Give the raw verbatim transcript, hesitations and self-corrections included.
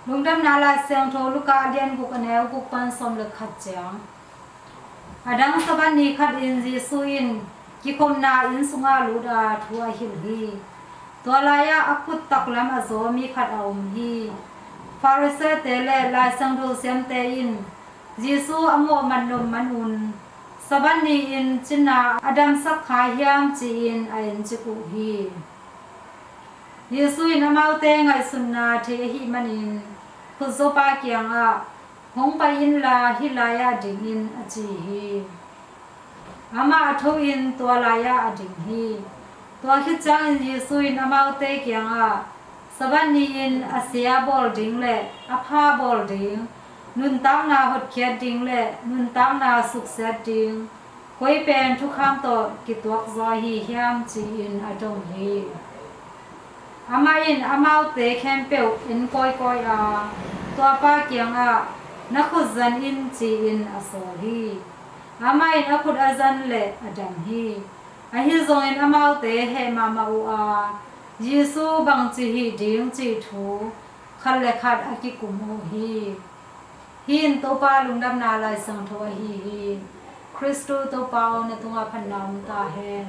Lungdamna Lai Siangtho Luka a lian guk, a neu guk pan sawm le khat ciang. A dang Sabbath ni khat in Jesu in kikhopna inn sungah lut a, thu a hilh hi. Tua lai-ah a khut taklam a zaw mi khat a om hi. Pharisee-te le Lai Siangtho siamte in Jesu a mawhmat nop manun Sabbath ni-in cina a damsak kha hiam ci-in a encik uh hi. Jesu in amaute ngaihsutna thei ahih manin khutzawpa kiangah, "Hong pai inla hih lai-ah ding in," a ci hi. Amah a tho-in tua lai-ah a ding hi. Tua khit ciangin Jesu in amaute kiangah, "Sabbath ni-in a sia bawl ding le a pha bawl ding, nuntakna hotkhiat ding le nuntakna suksiat ding, koi pen thukham tawh kituak zaw ahi hiam?" ci-in a dong hi. Amah in amaute khempeuh en kawikawi a, tuapa kiangah, "Na khut zan in," ci-in a sawl hi. Amah in a khut a zan le a dam hi. Ahi zongin amaute heh mahmah uh a, Jesu bangci hih ding cih thu khat le khat a kikum uh hi. Hih in Topa Lungdamna Lai Siangtho ahi hi. Khristu Topa aw, na tungah phatna om ta hen.